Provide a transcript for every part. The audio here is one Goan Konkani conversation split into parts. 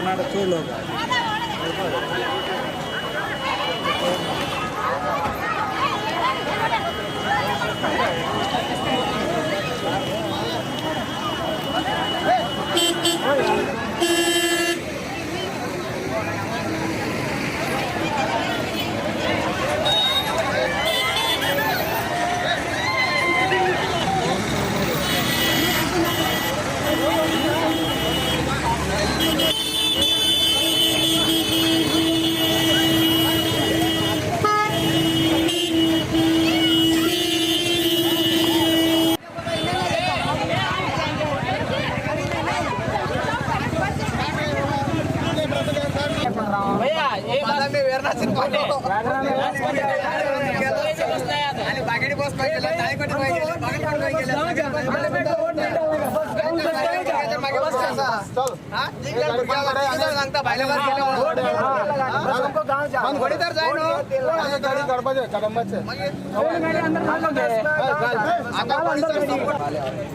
कर्नाटक चड लोक आहा.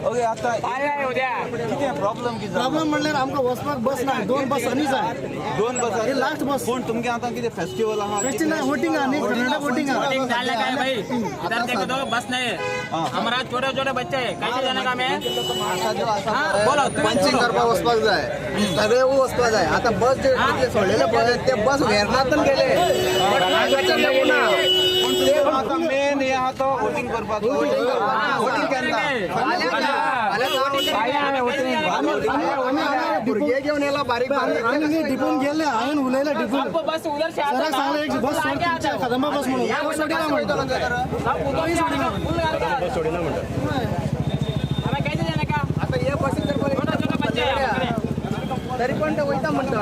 ओके आता कितें प्रॉब्लम कितें? प्रॉब्लेम म्हणल्यार आमकां वचपाक बस ना, दोन बसांनी जाय. दोन बस. हे लास्ट बस. पूण तुमगे आतां कितें फेस्टिवल आहा? फेस्टिवल ना, वोटिंग आहा न्ही, कर्नाटक वोटिंग आहा. वोटिंग डालने का है भाई. इधर देखो तो बस नहीं है. हमारा छोटे छोटे बच्चे है, कैसे जाने का मैं? हाँ, बोलो तुम्ही. पंचिंग करपाक वचपाक जाय, सगळे वचपाक जाय. आतां बस जे कितले सोडलेले पळय, ते बस वेर्नातून गेले. पूण तुमगे आतां मेन हें आहा तो वोटींग करपाक. वोटिंग केन्ना? भुरगे घेवन येला बारीक बारीक. आमी न्ही डिपून गेले, हांवें उलयलें डिपून. सबको बस उधर से आता सराक सांगलें एक बस सोड, तुमच्या कदंबा बस म्हणून तो सोडिना म्हणटा. सब उधर से आता, फुल गाड़ी. हमें कैसे जाने का? आतां हे बसीन जर पळय, छोटा छोटा बच्चे है हमारे. तरी पण ते वयता म्हणटा.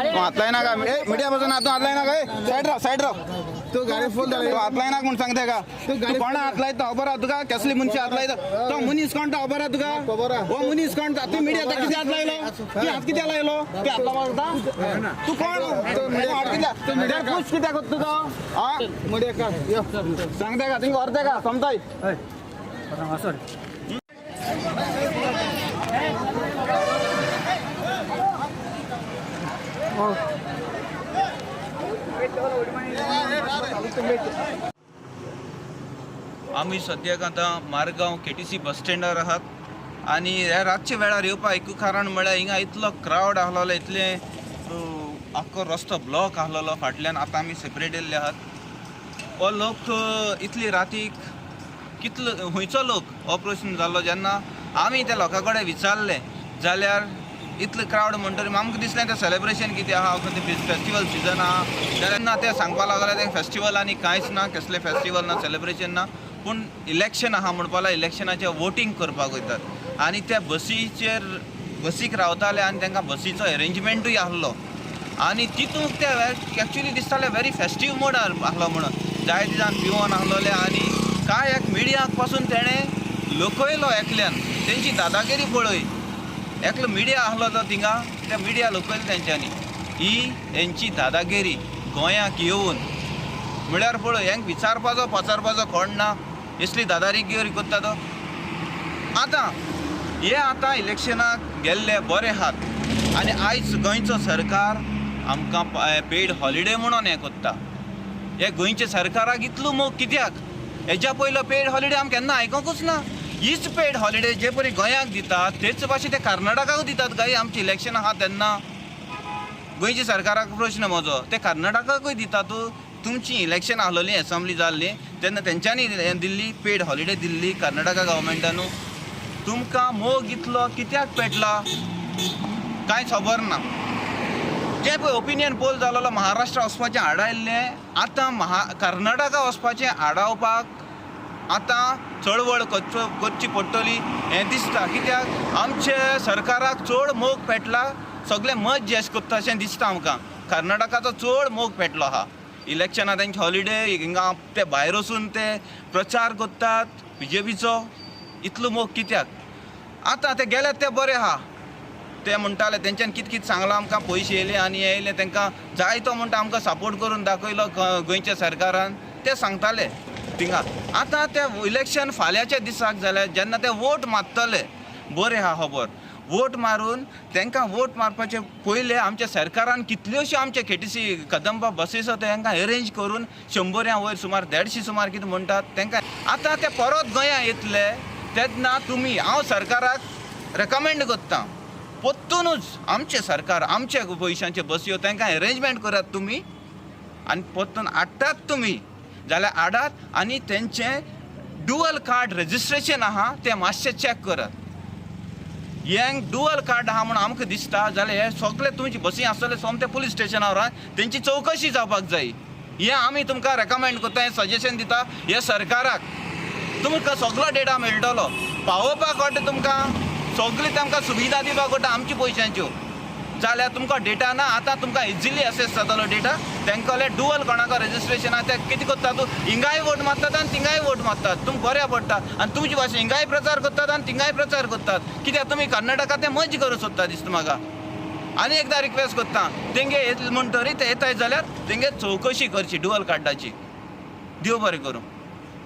तूं हात लायना का मिडिया पासून? तूं हात लायना काय? सायड राव, सायड राव. तूं गाडी फूल जाली. तूं हात लायना म्हूण सांगता का? तूं कोणा हात लायता खबर आहा तुका? कसली मनशी हात लायता तो मनीस कोण तो खबर आहा तुका? हो मनीस कोण? तूं मिडिया कितें हात लायलो? तूं हात कित्याक लायलो? तूं हात लावता तूं कोण? हात कित्याक पूस कित्याक करता तुका? आं, सांगता का? थिंगा व्हरता का सोमताय? आमी सद्याक आतां मारगांव केटीसी बस स्टँडार आहात आनी ह्या रातच्या वेळार येवपाक एकू कारण म्हळ्यार हिंगा इतलो क्रावड आहलोलो, इतलें आख्खो रस्तो ब्लॉक आहलोलो फाटल्यान. आतां आमी सेपरेट येयल्ले आहात. हो लोक इतली रातीक कितलो खंयचो लोक हो प्रश्न जाल्लो. जेन्ना आमी त्या लोकां कडेन विचारलें जाल्यार इतलो क्रावड म्हणटरीर आमकां दिसलें तें सेलेब्रेशन कितें आहा, खंय फेस्टिवल सिजन आहा. तेन्ना ते सांगपाक लागले तें फेस्टिवल आनी कांयच ना, कसलें फेस्टिवल ना, सेलेब्रेशन ना, पूण इलेक्शन आहा म्हणपाक लागले. इलेक्शनाचें वोटींग करपाक वयतात आनी त्या बसीचेर बसीक रावताले आनी तांकां बसीचो एरेंजमेंटूय आहलो आनी तितूंत ते एक्चुली दिसताले व्हेरी फेस्टीव मोड आहलो म्हणून. जायते जाण पिवन आहलोले आनी कांय एक मिडियाक पासून तेणें लकयलो एकल्यान. तेंची दादागिरी पळय, एकलो मिडिया आहलो तो थिंगा, त्या मिडिया लकयलो तेंच्यांनी. ही हेंची दादागिरी गोंयाक येवन म्हळ्यार पळय, हेंक विचारपाचो पाचारपाचो कोण ना, इसली दादागिरी करता तो. आतां हे आतां इलेक्शनाक गेल्ले बरे आहात आनी आयज गोंयचो सरकार आमकां पेड हॉलिडे म्हणून हें करता. हे गोंयच्या सरकाराक इतलो मोग कित्याक? हेज्या पयलो पेड हॉलिडे आमकां केन्ना आयकोंकूच ना. हीच पेड हॉलिडे जे परी गोंयाक दितात तेच भाशेन ते कर्नाटकाक दितात काय? आमचें इलेक्शन आहा तेन्ना गोंयच्या सरकाराक प्रश्न म्हजो, ते कर्नाटकाकूय दितात? तुमची इलेक्शन आहलोली, एसेंब्ली जाल्ली तेन्ना तेंच्यांनी हें दिल्ली, पेड हॉलिडे दिल्ली कर्नाटका गव्हर्मेंटानू. तुमकां मोग इतलो कित्याक पेटला? कांय खबर ना. जें पळय ओपिनियन पोल जालोलो महाराष्ट्रा वचपाचें आडायल्लें, आतां कर्नाटका वचपाचें आडावपाक आतां चळवळ करची पडटली हें दिसता. कित्याक आमचे सरकाराक चड मोग पेटला, सगळे मत जेस करता अशें दिसता आमकां. कर्नाटकाचो चड मोग पेटलो आहा. इलेक्शनां तेंचे हॉलिडे, हिंगा ते भायर वचून ते प्रचार करतात बीजेपीचो. इतलो मोग कित्याक? आतां ते गेल्यात ते बरे आहा. ते म्हणटाले तेंच्यान कित कित सांगलां आमकां, पयशे येयले आनी येयले, तांकां जाय तो म्हणटा आमकां सपोर्ट करून दाखयलो गोंयच्या सरकारान, ते सांगताले थिंगा. आतां ते इलेक्शन फाल्यांच्या दिसाक जाल्यार जेन्ना ते वोट मारतले, बरें आहा खबर, वोट मारून तांकां वोट मारपाचे पयले आमच्या सरकारान कितल्योश्यो आमचे केटीसी कदंबा बसीसो तांकां एरेंज करून 100 वयर सुमार 150 सुमार कितें म्हणटात तांकां. आतां ते परत गोंया येतले तेन्ना तुमी, हांव सरकाराक रेकमेंड करता, परतूनच आमचें सरकार आमच्या पयशांचे बसयो तांकां एरेंजमेंट करात तुमी आनी परतून हाडटात तुमी जाल्यार हाडात आनी तेंचें डुअल कार्ड रजिस्ट्रेशन आहा तें मातशें चॅक करात. हें डुअल कार्ड आहा म्हूण आमकां दिसता जाल्यार हे सगळे तुमची बसी आसतले सोमते पुलीस स्टेशनार तेंची चवकशी जावपाक जाय. हें आमी तुमकां रेकमेंड करता, हें सजेशन दिता हे सरकाराक. तुमकां सगळो डेटा मेळटलो, पावोवपाक वाटे तुमकां सगळी तांकां सुविधा दिवपाक वाटे आमच्या पयशांच्यो. जाल्यार तुमकां डेटा ना, आतां तुमकां इजिली एसेस जातलो डेटा. तेंकां डुअल कोणाक रजिस्ट्रेशन आहा ते कितें करता, तूं हिंगाय वोट मारतात आनी थिंगाय वोट मारतात, तुमकां बऱ्या पडटा आनी तुमची भाशा हिंगाय प्रचार करतात आनी थिंगाय प्रचार करतात. कित्याक तुमी कर्नाटका तें मज करूंक सोदता दिसता म्हाका. आनी एकदां रिक्वेस्ट करता, तेंगे म्हणटरी ते येताय जाल्यार तेंगे चवकशी करची डुअल कार्डाची. देव बरें करूं.